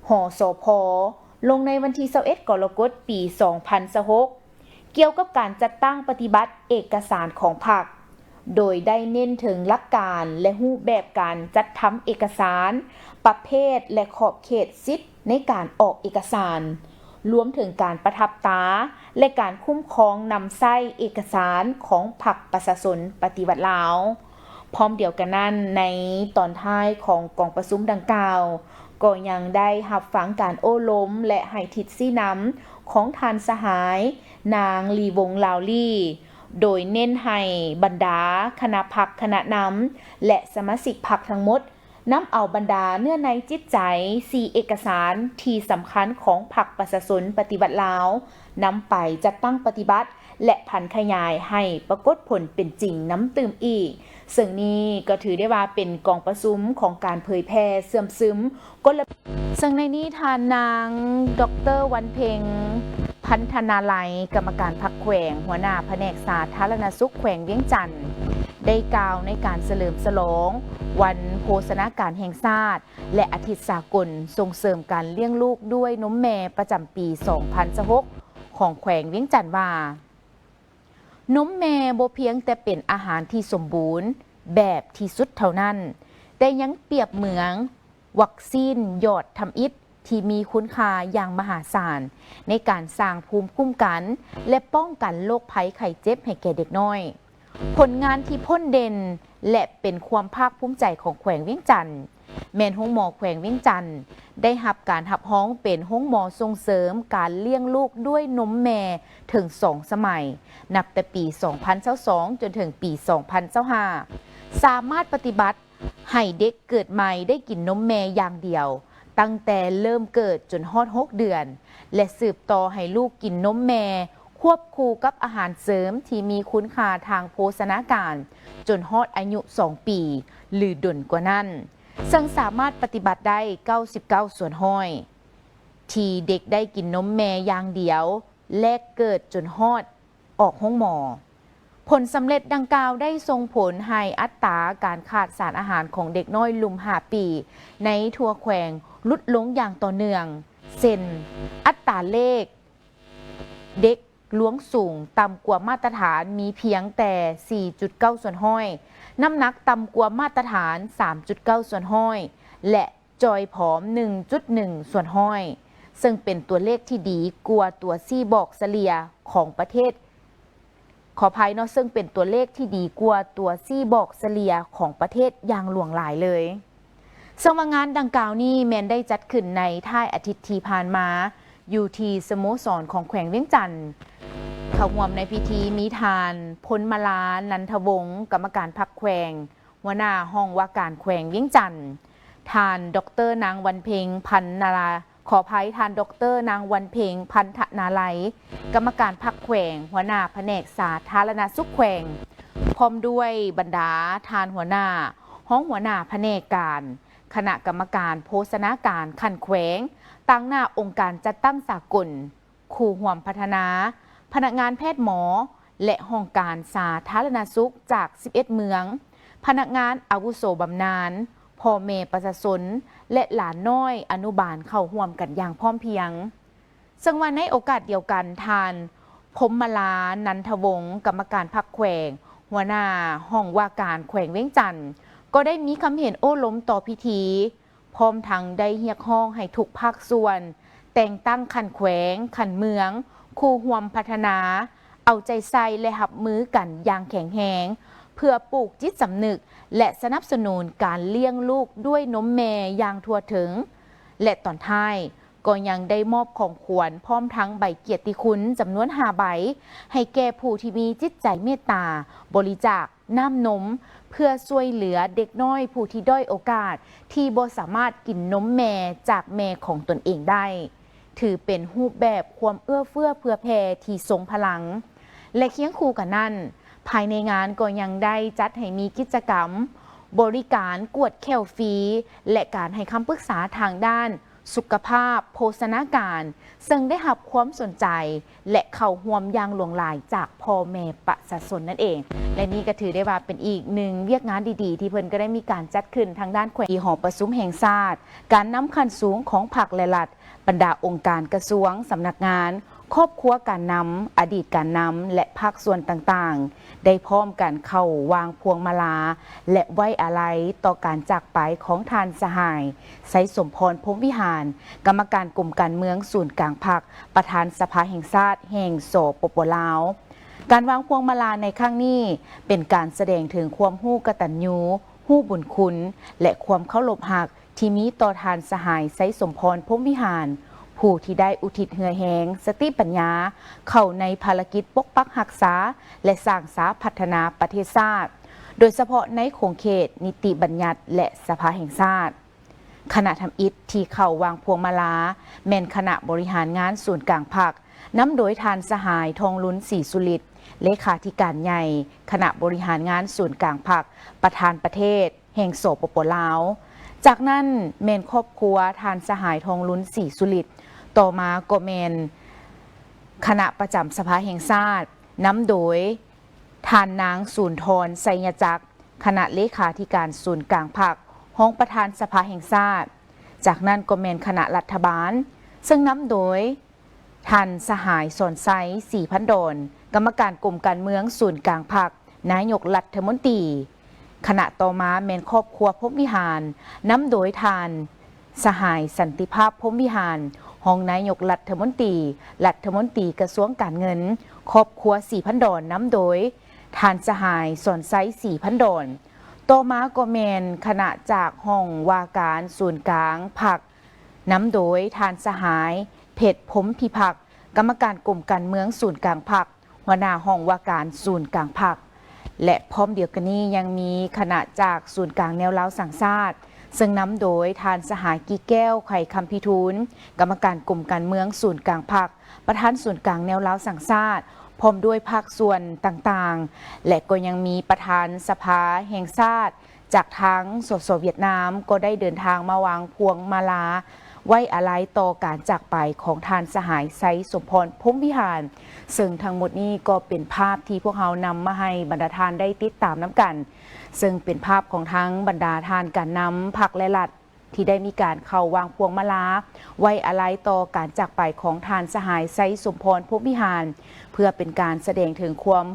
ຫສພ ລົງໃນວັນທີຊາວເອັດ ກໍລະກົດ ປີສອງພັນຊາວຫົກ ກ່ຽວກັບການຈັດຕັ້ງປະຕິບັດເອກະສານຂອງພັກ, ໂດຍໄດ້ເນັ້ນເຖິງຫຼັກການ ແລະ ຮູບແບບການຈັດທຳເອກະສານ, ປະເພດ ແລະ ຂອບເຂດສິດໃນການອອກເອກະສານ, ລວມເຖິງການປະທັບຕາ ແລະ ການຄຸ້ມຄອງນຳໃຊ້ເອກະສານຂອງພັກປະຊາຊົນປະຕິວັດລາວ. ພ້ອມດຽວກັນນັ້ນ, ໃນຕອນທ້າຍຂອງກອງປະຊຸມດັ່ງກ່າວ, ກໍຍັງໄດ້ຮັບຟັງການໂອ້ລົມ ແລະ ໃຫ້ທິດຊີ້ນຳຂອງທ່ານສະຫາຍ ນາງ ລີວົງ ລາວລີ, ໂດຍເນັ້ນໃຫ້ບັນດາຄະນະພັກຄະນະນຳ ແລະ ສະມາຊິກພັກທັງໝົດ ນຳເອົາບັນດາເນື້ອໃນຈິດໃຈ ສີ່ເອກະສານທີ່ສຳຄັນຂອງພັກປະຊາຊົນປະຕິວັດລາວ ນຳໄປຈັດຕັ້ງປະຕິບັດ ແລະ ຜັນຂະຫຍາຍໃຫ້ປາກົດຜົນເປັນຈິງນຳຕື່ມອີກ. ເຊິ່ງນີ້ກໍຖືໄດ້ວ່າເປັນກອງປະຊຸມຂອງການເຜີຍແຜ່ເຊື່ອມຊຶມກົນລະ, ເຊິ່ງໃນນີ້ທ່ານນາງ ດອກເຕີ ວັນເພັງ ພັນທະນາໄລ, ກຳມະການພັກແຂວງ, ຫົວໜ້າພະແນກສາທາລະນະສຸກແຂວງວຽງຈັນ ໄດ້ກ່າວໃນການສະເຫຼີມສະຫຼອງວັນໂພຊະນາການແຫ່ງຊາດ ແລະ ອາທິດສາກົນສົ່ງເສີມການລ້ຽງລູກດ້ວຍນົມແມ່ປະຈຳປີສອງພັນຊາວຫົກ ຂອງແຂວງວຽງຈັນວ່າ, ນົມແມ່ບໍ່ພຽງແຕ່ເປັນອາຫານທີ່ສົມບູນແບບທີ່ສຸດເທົ່ານັ້ນ, ແຕ່ຍັງປຽບເໝືອນວັກຊີນຢອດທຳອິດທີ່ມີຄຸນຄ່າຢ່າງມະຫາສານ ໃນການສ້າງພູມຄຸ້ມກັນ ແລະ ປ້ອງກັນໂລກໄພໄຂ້ເຈັບໃຫ້ແກ່ເດັກນ້ອຍ. ຜົນງານທີ່ພົ້ນເດັ່ນ ແລະ ເປັນຄວາມພາກພູມໃຈຂອງແຂວງວຽງຈັນ ແມ່ນໂຮງໝໍແຂວງວຽງຈັນ ໄດ້ຮັບການຮັບຮອງເປັນໂຮງໝໍສົ່ງເສີມການລ້ຽງລູກດ້ວຍນົມແມ່ເຖິງສອງສະໄໝ, ນັບແຕ່ປີສອງພັນຊາວສອງ ຈົນເຖິງປີສອງພັນຊາວຫ້າ ສາມາດປະຕິບັດໃຫ້ເດັກເກີດໃໝ່ໄດ້ກິນນົມແມ່ຢ່າງດຽວ, ຕັ້ງແຕ່ເລີ່ມເກີດຈົນຮອດຫົກເດືອນ ແລະ ສືບຕໍ່ໃຫ້ລູກກິນນົມແມ່ ຄວບຄູ່ກັບອາຫານເສີມທີ່ມີຄຸນຄ່າທາງໂພຊະນາການ ຈົນຮອດອາຍຸສອງປີ ຫຼື ດົນກວ່ານັ້ນ, ເຊິ່ງສາມາດປະຕິບັດໄດ້ເກົ້າສິບເກົ້າສ່ວນຮ້ອຍ ທີ່ເດັກໄດ້ກິນນົມແມ່ຢ່າງດຽວ ແລະ ເກີດຈົນຮອດອອກໂຮງໝໍ. ຜົນສຳເລັດດັ່ງກ່າວໄດ້ສົ່ງຜົນໃຫ້ອັດຕາການຂາດສານອາຫານຂອງເດັກນ້ອຍລຸ່ມຫ້າປີໃນທົ່ວແຂວງຫຼຸດລົງຢ່າງຕໍ່ເນື່ອງ, ເຊັ່ນ ອັດຕາເລກ ເດັກລວງສູງຕ່ຳກວ່າມາດຕະຖານມີພຽງແຕ່ສີ່ຈຸດເກົ້າສ່ວນຮ້ອຍ, ນ້ຳໜັກຕ່ຳກວ່າມາດຕະຖານສາມຈຸດເກົ້າສ່ວນຮ້ອຍ ແລະ ຈ່ອຍຜອມໜຶ່ງຈຸດໜຶ່ງສ່ວນຮ້ອຍ, ເຊິ່ງເປັນຕົວເລກທີ່ດີກວ່າຕົວຊີ້ບອກສະເລ່ຍຂອງປະເທດ, ຂໍອະໄພເນາະ, ເຊິ່ງເປັນຕົວເລກທີ່ດີກວ່າຕົວຊີ້ບອກສະເລ່ຍຂອງປະເທດຢ່າງຫຼວງຫຼາຍເລີຍ. ເຊິ່ງວ່າງານດັ່ງກ່າວນີ້ແມ່ນໄດ້ຈັດຂຶ້ນໃນທ້າຍອາທິດທີ່ຜ່ານມາ ຢູ່ທີ່ສະໂມສອນຂອງແຂວງວຽງຈັນ. ເຂົ້າຮ່ວມໃນພິທີມີທ່ານ ພົນມາລາ ນັນທະວົງ, ກຳມະການພັກແຂວງ, ຫົວໜ້າຫ້ອງວ່າການແຂວງວຽງຈັນ, ທ່ານ ດອກເຕີ ນາງ ວັນເພັງ ພັນນາລາ ຂໍອະໄພ, ທ່ານ ດອກເຕີ ນາງ ວັນເພັງ ພັນທະນາໄລ, ກຳມະການພັກແຂວງ, ຫົວໜ້າພະແນກສາທາລະນະສຸກແຂວງ, ພ້ອມດ້ວຍບັນດາທ່ານຫົວໜ້າ, ຮອງຫົວໜ້າພະແນກການ, ຄະນະກຳມະການໂພຊະນາການຂັ້ນແຂວງ, ຕາງໜ້າອົງການຈັດຕັ້ງສາກົນ, ຜູ້ຮ່ວມພັດທະນາ, ພະນັກງານແພດໝໍ ແລະ ຫ້ອງການສາທາລະນະສຸກຈາກສິບເອັດເມືອງ, ພະນັກງານອາວຸໂສບຳນານ, ພໍ່ແມ່ປະຊາຊົນ ແລະ ຫຼານນ້ອຍອະນຸບານເຂົ້າຮ່ວມກັນຢ່າງພ້ອມພຽງ. ເຊິ່ງວ່າໃນໂອກາດດຽວກັນ, ທ່ານ ພົມມະລາ ນັນທະວົງ ກຳມະການພັກແຂວງ, ຫົວໜ້າຫ້ອງວ່າການແຂວງວຽງຈັນ ກໍໄດ້ມີຄຳເຫັນໂອ້ລົມຕໍ່ພິທີ, ພ້ອມທັງໄດ້ຮຽກຮ້ອງໃຫ້ທຸກພາກສ່ວນ ແຕ່ງຕັ້ງຂັ້ນແຂວງ, ຂັ້ນເມືອງ, ຄູ່ຮ່ວມພັດທະນາ ເອົາໃຈໃສ່ ແລະ ຮັບມືກັນຢ່າງແຂງແຮງ ເພື່ອປູກຈິດສຳນຶກ ແລະ ສະໜັບສະໜູນການລ້ຽງລູກດ້ວຍນົມແມ່ຢ່າງທົ່ວເຖິງ ແລະ ຕອນທ້າຍ ກໍຍັງໄດ້ມອບຂອງຂວັນພ້ອມທັງໃບກຽດຕິຄຸນຈຳນວນຫ້າໃບ ໃຫ້ແກ່ຜູ້ທີ່ມີຈິດໃຈເມດຕາບໍລິຈາກນ້ຳນົມ ເພື່ອຊ່ວຍເຫຼືອເດັກນ້ອຍຜູ້ທີ່ດ້ອຍໂອກາດ ທີ່ບໍ່ສາມາດກິນນົມແມ່ຈາກແມ່ຂອງຕົນເອງໄດ້. ຖືເປັນຮູບແບບຄວາມເອື້ອເຟື້ອເຜື່ອແຜ່ທີ່ຊົງພະລັງ ແລະ ຄຽງຄູ່ກັນນັ້ນ, ພາຍໃນງານກໍຍັງໄດ້ຈັດໃຫ້ມີກິດຈະກຳບໍລິການກວດແຂ້ວຟຣີ ແລະ ການໃຫ້ຄຳປຶກສາທາງດ້ານ ສຸຂະພາບໂພຊະນາການ ເຊິ່ງໄດ້ຮັບຄວາມສົນໃຈ ແລະ ເຂົ້າຮ່ວມຢ່າງຫຼວງຫຼາຍຈາກພໍ່ແມ່ປະຊາຊົນນັ້ນເອງ. ແລະ ນີ້ກໍຖືໄດ້ວ່າເປັນອີກໜຶ່ງວຽກງານດີໆ ທີ່ເພິ່ນກໍໄດ້ມີການຈັດຂຶ້ນທາງດ້ານແຂວງ ທີ່ຫໍປະຊຸມແຫ່ງຊາດ, ການນຳຂັ້ນສູງຂອງພັກ ແລະ ລັດ, ບັນດາອົງການກະຊວງ, ສຳນັກງານ, ຄອບຄົວການນຳ, ອະດີດການນຳ ແລະ ພາກສ່ວນຕ່າງໆ ໄດ້ພ້ອມກັນເຂົ້າວາງພວງມາລາ ແລະ ໄວ້ອາໄລຕໍ່ການຈາກໄປຂອງທ່ານສະຫາຍ ໄຊສົມພອນ ພົມວິຫານ ກຳມະການກົມການເມືອງສູນກາງພັກ, ປະທານສະພາແຫ່ງຊາດແຫ່ງ ສປປ ລາວ. ການວາງພວງມາລາໃນຄັ້ງນີ້ ເປັນການສະແດງເຖິງຄວາມຮູ້ກະຕັນຍູ ຮູ້ບຸນຄຸນ ແລະ ຄວາມເຄົາລົບຮັກ ທີ່ມີຕໍ່ທ່ານສະຫາຍ ໄຊສົມພອນ ພົມວິຫານ ຜູ້ທີ່ໄດ້ອຸທິດເຫື່ອແຮງ, ສະຕິປັນຍາ ເຂົ້າໃນພາລະກິດປົກປັກຮັກສາ ແລະ ສ້າງສາພັດທະນາປະເທດຊາດ, ໂດຍສະເພາະໃນຂົງເຂດນິຕິບັນຍັດ ແລະ ສະພາແຫ່ງຊາດ. ຄະນະທຳອິດທີ່ເຂົ້າວາງພວງມາລາ ແມ່ນຄະນະບໍລິຫານງານສູນກາງພັກ, ນຳໂດຍທ່ານສະຫາຍ ທອງລຸນ ສີສຸລິດ ເລຂາທິການໃຫຍ່ຄະນະບໍລິຫານງານສູນກາງພັກ, ປະທານປະເທດ ແຫ່ງ ສປປ ລາວ. ຈາກນັ້ນແມ່ນຄອບຄົວທ່ານສະຫາຍ ທອງລຸນ ສີສຸລິດ, ຕໍ່ມາກໍແມ່ນຄະນະປະຈຳສະພາແຫ່ງຊາດ, ນຳໂດຍທ່ານນາງ ສູນທອນ ໄຊຍະຈັກ ຄະນະເລຂາທິການສູນກາງພັກ, ຮອງປະທານສະພາແຫ່ງຊາດ. ຈາກນັ້ນກໍແມ່ນຄະນະລັດຖະບານ, ເຊິ່ງນຳໂດຍ ທ່ານສະຫາຍ ສອນໄຊ ສີພັນດອນ ກຳມະການກົມການເມືອງສູນກາງພັກ, ນາຍົກລັດຖະມົນຕີ. ຄະນະຕໍ່ມາແມ່ນຄອບຄົວ ພົມວິຫານ, ນຳໂດຍທ່ານສະຫາຍ ສັນຕິພາບ ພົມວິຫານ ຮອງນາຍົກລັດຖະມົນຕີ, ລັດຖະມົນຕີກະຊວງການເງິນ. ຄອບຄົວ ສີພັນດອນ ນຳໂດຍທ່ານສະຫາຍ ສອນໄຊ ສີພັນດອນ. ຕໍ່ມາກໍແມ່ນຄະນະຈາກຫ້ອງວ່າການສູນກາງພັກ, ນຳໂດຍທ່ານສະຫາຍ ເພັດ ພົມພິພັກ ກຳມະການກົມການເມືອງສູນກາງພັກ, ຫົວໜ້າຫ້ອງວ່າການສູນກາງພັກ ແລະ ພ້ອມດຽວກັນນີ້ຍັງມີຄະນະຈາກສູນກາງແນວລາວສ້າງຊາດ, ເຊິ່ງນຳໂດຍທ່ານສະຫາຍ ກີແກ້ວ ໄຂຄຳພິທູນ ກຳມະການກົມການເມືອງສູນກາງພັກ, ປະທານສູນກາງແນວລາວສ້າງຊາດ ພ້ອມດ້ວຍພາກສ່ວນຕ່າງໆ ແລະ ກໍຍັງມີປະທານສະພາແຫ່ງຊາດ ຈາກທາງ ສສ ຫວຽດນາມ ກໍໄດ້ເດີນທາງມາວາງພວງມາລາໄວ້ອາໄລຕໍ່ການຈາກໄປຂອງທ່ານສະຫາຍ ໄຊສົມພອນ ພົມວິຫານ. ເຊິ່ງທັງໝົດນີ້ກໍເປັນພາບທີ່ພວກເຮົານຳມາໃຫ້ບັນດາທ່ານໄດ້ຕິດຕາມນຳກັນ, ເຊິ່ງເປັນພາບຂອງທັງບັນດາທ່ານການນຳພັກ ແລະ ລັດ ທີ່ໄດ້ມີການເຂົ້າວາງພວງມາລາໄວ້ອາໄລຕໍ່ການຈາກໄປຂອງທ່ານສະຫາຍ ໄຊສົມພອນ ພົມວິຫານ ເພື່ອເປັນການສະແດງເຖິງຄວາມ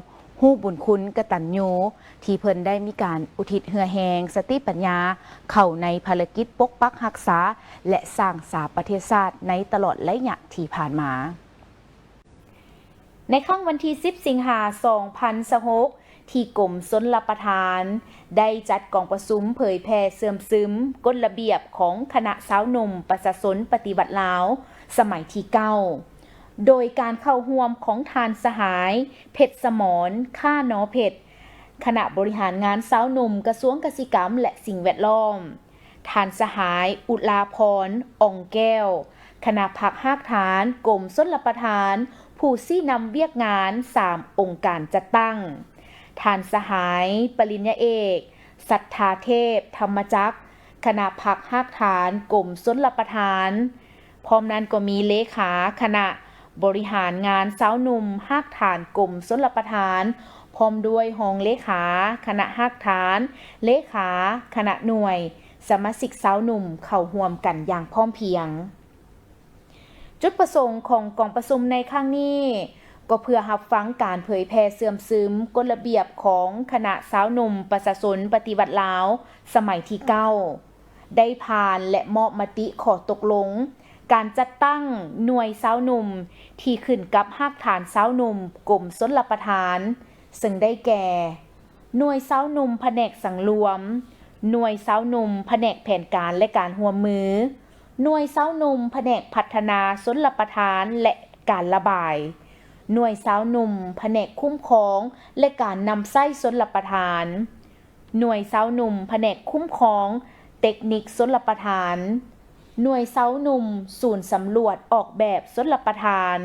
ຮູ້ບຸນຄຸນກະຕັນຍູ ທີ່ເພິ່ນໄດ້ມີການອຸທິດເຫື່ອແຮງສະຕິປັນຍາເຂົ້າໃນພາລະກິດປົກປັກຮັກສາ ແລະ ສ້າງສາປະເທດຊາດໃນຕະຫຼອດໄລຍະທີ່ຜ່ານມາ. ໃນຄ່ຳວັນທີສິບ ສິງຫາ ສອງພັນຊາວຫົກ ທີ່ກົມຊົນລະປະທານ ໄດ້ຈັດກອງປະຊຸມເຜີຍແຜ່ເຊື່ອມຊຶມກົດລະບຽບຂອງຄະນະຊາວໜຸ່ມປະຊາຊົນປະຕິວັດລາວ ສະໄໝທີເກົ້າ ໂດຍການເຂົ້າຮ່ວມຂອງທ່ານສະຫາຍ ເພັດສະໝອນ ຂ້ານໍເພັດ ຄະນະບໍລິຫານງານຊາວໜຸ່ມ ກະຊວງກະສິກຳ ແລະ ສິ່ງແວດລ້ອມ, ທ່ານສະຫາຍ ອຸລາພອນ ອອງແກ້ວ ຄະນະພັກຮາກຖານກົມຊົນລະປະທານ ຜູ້ຊີ້ນຳວຽກງານສາມອົງການຈັດຕັ້ງ, ທ່ານສະຫາຍ ປະລິນຍາເອກ ສັດທາເທບ ທຳມະຈັກ ຄະນະພັກຮາກຖານກົມຊົນລະປະທານ, ພ້ອມນັ້ນກໍມີເລຂາຄະນະ ບໍລິຫານງານຊາວໜຸ່ມຮາກຖານກົມຊົນລະປະທານ ພ້ອມດ້ວຍຮອງເລຂາຄະນະຮາກຖານ, ເລຂາຄະນະໜ່ວຍ, ສະມາຊິກຊາວໜຸ່ມເຂົ້າຮ່ວມກັນຢ່າງພ້ອມພຽງ. ຈຸດປະສົງຂອງກອງປະຊຸມໃນຄັ້ງນີ້ ກໍເພື່ອຮັບຟັງການເຜີຍແຜ່ເຊື່ອມຊຶມກົດລະບຽບຂອງຄະນະຊາວໜຸ່ມປະຊາຊົນປະຕິວັດລາວສະໄໝທີເກົ້າ ໄດ້ຜ່ານ ແລະ ມອບມະຕິຂໍ້ຕົກລົງການຈັດຕັ້ງໜ່ວຍຊາວໜຸ່ມທີ່ຂຶ້ນກັບຮາກຖານຊາວໜຸ່ມກົມຊົນລະປະທານ ເຊິ່ງໄດ້ແກ່ ໜ່ວຍຊາວໜຸ່ມພະແນກສັງລວມ, ໜ່ວຍຊາວໜຸ່ມພະແນກແຜນການ ແລະ ການຮ່ວມມື, ໜ່ວຍຊາວໜຸ່ມພະແນກພັດທະນາຊົນລະປະທານ ແລະ ການລະບາຍ, ໜ່ວຍຊາວໜຸ່ມພະແນກຄຸ້ມຄອງ ແລະ ການນຳໃຊ້ຊົນລະປະທານ, ໜ່ວຍຊາວໜຸ່ມພະແນກຄຸ້ມຄອງເຕັກນິກຊົນລະປະທານ, ໜ່ວຍຊາວໜຸ່ມສູນສຳຫຼວດອອກແບບຊົນລະປະທານ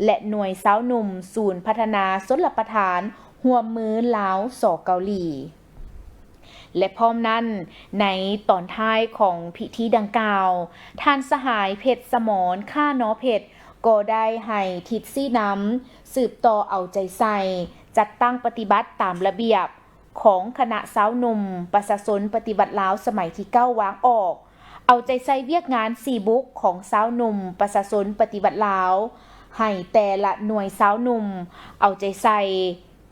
ແລະ ໜ່ວຍຊາວໜຸ່ມສູນພັດທະນາຊົນລະປະທານຮ່ວມມືລາວ ສ ເກົາຫຼີ. ແລະ ພ້ອມນັ້ນ, ໃນຕອນທ້າຍຂອງພິທີດັ່ງກ່າວ, ທ່ານສະຫາຍ ເພັດສະໝອນ ຂ້ານໍເພັດ ກໍໄດ້ໃຫ້ທິດຊີ້ນຳ ສືບຕໍ່ເອົາໃຈໃສ່ ຈັດຕັ້ງປະຕິບັດຕາມລະບຽບ ຂອງຄະນະຊາວໜຸ່ມປະຊາຊົນປະຕິວັດລາວສະໄໝທີເກົ້າວາງອອກ, ເອົາໃຈໃສ່ວຽກງານສີ່ບຸກຂອງຊາວໜຸ່ມປະຊາຊົນປະຕິວັດລາວ ໃຫ້ແຕ່ລະໜ່ວຍຊາວໜຸ່ມເອົາໃຈໃສ່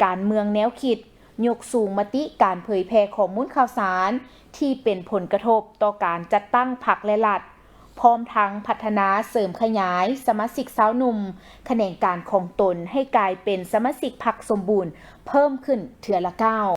ການເມືອງແນວຄິດ, ຍົກສູງມະຕິການເຜີຍແຜ່ຂໍ້ມູນຂ່າວສານທີ່ເປັນຜົນກະທົບຕໍ່ການຈັດຕັ້ງພັກ ແລະ ລັດ, ພ້ອມທັງພັດທະນາເສີມຂະຫຍາຍສະມາຊິກຊາວໜຸ່ມຂະແໜງການຂອງຕົນໃຫ້ກາຍເປັນສະມາຊິກພັກສົມບູນເພີ່ມຂຶ້ນເທື່ອລະກ້າວ.